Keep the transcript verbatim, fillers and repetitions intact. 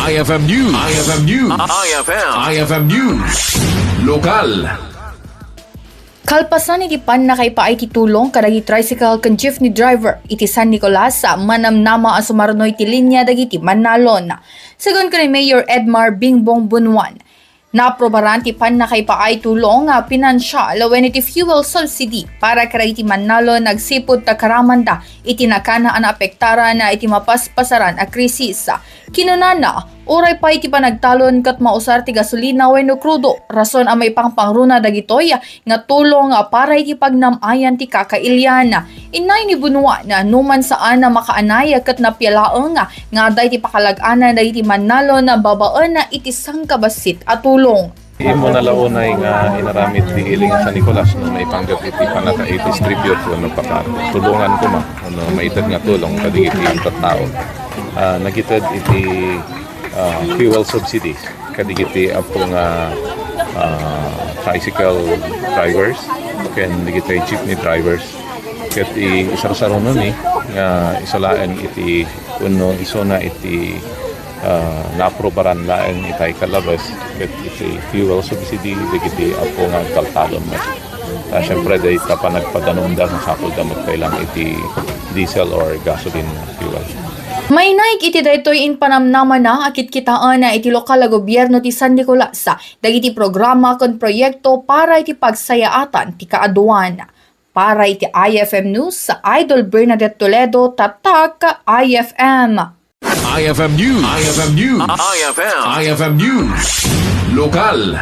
I F M News. I F M News. I F M. I F M News. Lokal. Kalpasan iti pannakaipaay ti tulong kadagiti tricycle ken jeepney driver iti San Nicolas, manamnama a sumaruno iti linia dagiti mannalon. Segun ken ni Mayor Edmar Bingbong Bunuan, naaprobaran ti pannakaipaay tulong a pinansial wenno iti fuel subsidy para kadagiti mannalon agsipud ta karamanda iti nakanaan a naapektaran iti mapaspasaran a krisis. Kinunana, uray pay ti panagtalon ket mausar ti gasolina wenno krudo, rason a maipangpangruna dagitoy nga tulong para iti pagnam-ayan ti kakailian. Inna ni Bunuan, numan saan a makaanay ket napialaeng nga adda iti pakalag-anan dagiti mannalon babaen iti sangkabassit a tulong. Immuna la unay nga inaramid ti Healing San Nicolas no maipanggep iti panaka-distribute wenno pakar. Tulongan koma no maited nga tulong kadagiti tattao. Ah, nagited iti, ah, fuel subsidies kadagiti apo nga, ah, tricycle drivers ken dagiti jeepney drivers. Ket i-, isarsaruno ni nga isu laeng iti wenno isuna iti, ah, naaprobaran laeng itay kalabas ket iti fuel subsidy dagiti apo nga agtaltalon met. Ah, siyempre, dayta panagpadanumda, masapulda met pay lang iti diesel or gasoline fuel. Mainaig iti daytoy impanamnamana a kitkitaen iti lokal a gobierno ti San Nicolas dagiti programa ken proyekto para iti pagsayaatan ti kaaduan. Para iti I F M News, Idol Bernadette Toledo, Tatak, I F M. I F M News. I F M News. I F M. I F M News. Lokal.